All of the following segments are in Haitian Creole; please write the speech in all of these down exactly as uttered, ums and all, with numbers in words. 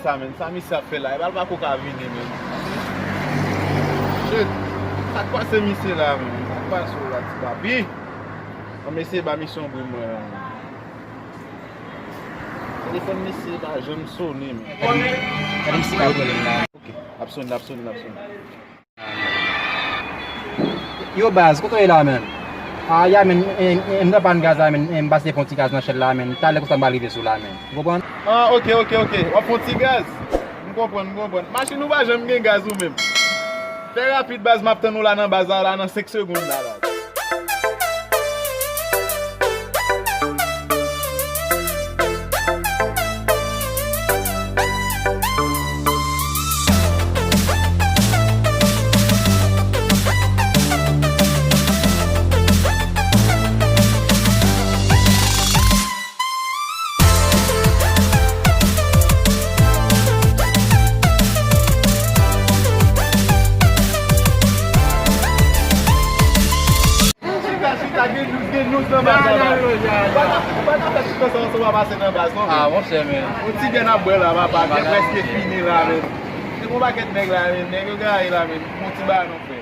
Sa, menn, sa misye ap fè la? Epa l pako ka vini, menn. Shit. Sa k pase misye la, menn? Sa k pase w la, ti papi? An, mesye ba misye yon bri mwen la, menn. Telefòn misye pa janm sonnen, menn. Gade misye ka rele m la. Ok, ap sonnen, ap sonnen, ap sonnen. Yo baz, kote w ye la, menn? A, ya, menn, m, m, m nan pàn gaz la, menn, m pase fè yon ti gaz nan Shell la, menn. Talè konsa m pral rive sou la, menn. Ou konprann? Ah, ok, ok, ok. W ap fè yon ti gaz? M konprann, m konprann. Machin ou pa janm gen gaz ou menm. Fè rapid, baz, m ap tann ou la nan baz la, la nan senk segonn la, baz. Chita, chita, gen news, gen news nan baz la, baz. Ou pa ta, ou pa ta fè tout tan sa ansanm pa pase nan baz, non, men. Ah, monchè, men. Yon ti bè n ap bwè la, papa, byen prèske fini la, men. Se yon pakèt nèg la, men. Nèg yo gaye la, men. Yon ti bagay, non, frè.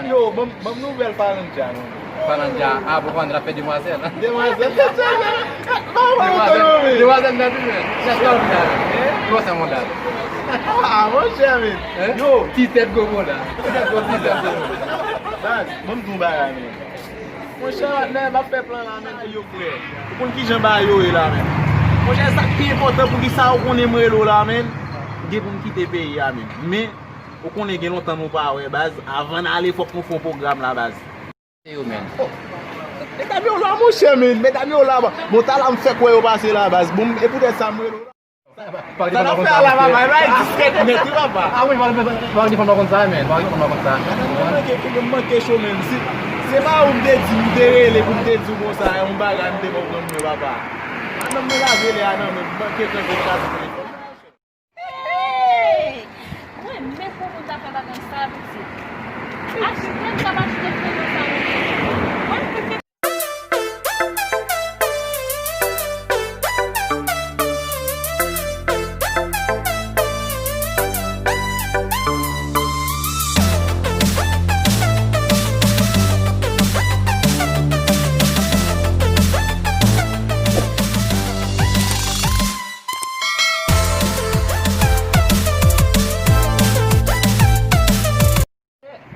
Yo, ban m, ban m nouvèl Falanja, non. Falanja, ah, bon, Falanja fè demwazèl. Demwazèl, demwazèl. Demwazèl, demwazèl nan pi, men. Nèg la, men. Demwazèl, monda. Ah, monchè, men. Hein? Yo. Ti tèt gwo monda. Ti tèt gwo monda. Baz, ban m di w yon bagay, men. Monchè, lè m ap fè plan la, men, yo klè. Ou konn kijan bagay yo ye la, men. Monchè, sa k pi enpòtan, poukisa ou konnen m rele w la, men? Gen pou m kite peyi a, men. Men, ou konnen gen lontan nou pa wè, baz. Avan n ale, fòk nou fè yon pwogram la, baz. Se yo, men. Oh, medam yo la, monchè, men. Medam yo la, bon, ta la m fèk wè yo pase la, baz. Bon, e poutèt sa m rele w la. Sa n ap fè a la, papa, e pa diskèt nèt, wi, papa. Ah wi, pa, pa, pa, pa defann mwen konn sa, men. Pa defann mwen konn sa. Mwen manke, mwen manke cho, men. Si se pa ou m te di, m te rele pou m te di w konsa, yon bagay m te konprann mwen, papa. Madanm mwen lave lè a nan men m, m manke kanpe m pase telefòn. Hey! Mwen menm pou moun ta fè bagay sa, piti. Achte, m t ap achte kreyon sa, mwen. Mwen,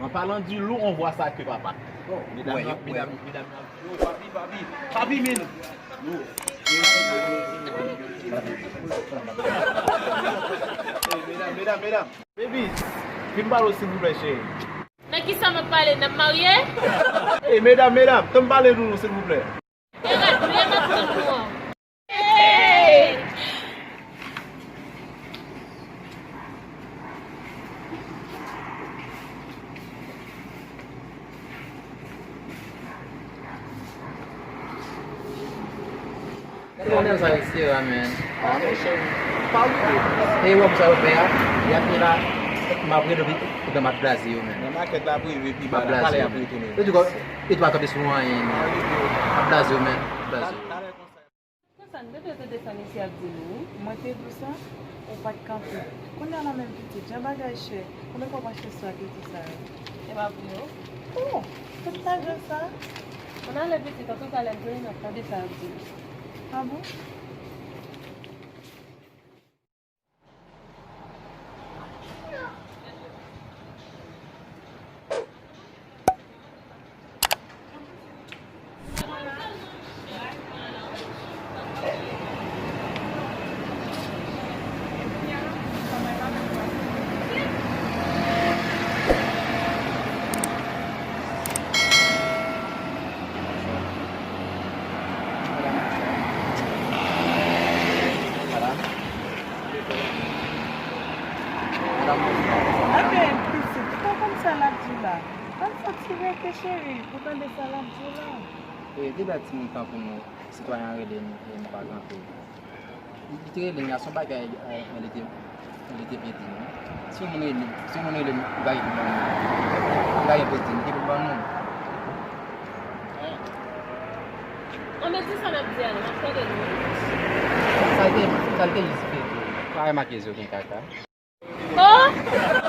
En parlant du loup, on voit ça que papa. Bon, medam, wè, yo, medam, wè. Medam, yo, papi, papi, papi, men. Yo. Medam, medam, medam. Baby, vin pale w, silvouplè, cheri. Nan kisa m ap pale? N ap marye? Ey, medam, medam, tann pale nou, silvouplè. Gad, lè m ap tann nou an. Hey! Gade modèl sa yo, Sierra, man. Ah, monchè, pa bliye. E wòb sa yo fè a, y ap la, m ap rele w, epi m ap blaze yo, man. Nan makèt la prive pi ba la, talè y ap retounen. Yo di kò, yo di pa kanpe sou anyen, man. M ap blaze yo, man. M ap blaze yo. Konsa, n te dwe tande sa misye ap di nou, wi. Mwen te di w sa, ou pa t kanpe. Kounye a la menm pitit, jan bagay chè, konbyen kòb w achte swa keke sa yo? E pa pou yo. Oh, tout lajan sa? Ann ale pitit, antouka lè n tounen n ap tande sa y ap di nou. Ah bon? Madanm. Madanm. Enben, pitit, ou pa konn sa l ap di la. Al fè ti rete, cheri, pou tande sa l ap di la. E, dedan timoun tankou nou, sitwayen an rele m, e m pa kanpe. Li, li te rele m, y a son bagay, e, li te, li te vle di m. Si yon moun rele m, si yon moun rele m, ou gaye pou ban nou. Ou gaye pou di m, li te pou ban nou. Anben, di sa n ap di a non, m ap tande nou. Sa l te, sa l te jis fè, Pa remake zo gen kaka. Oh!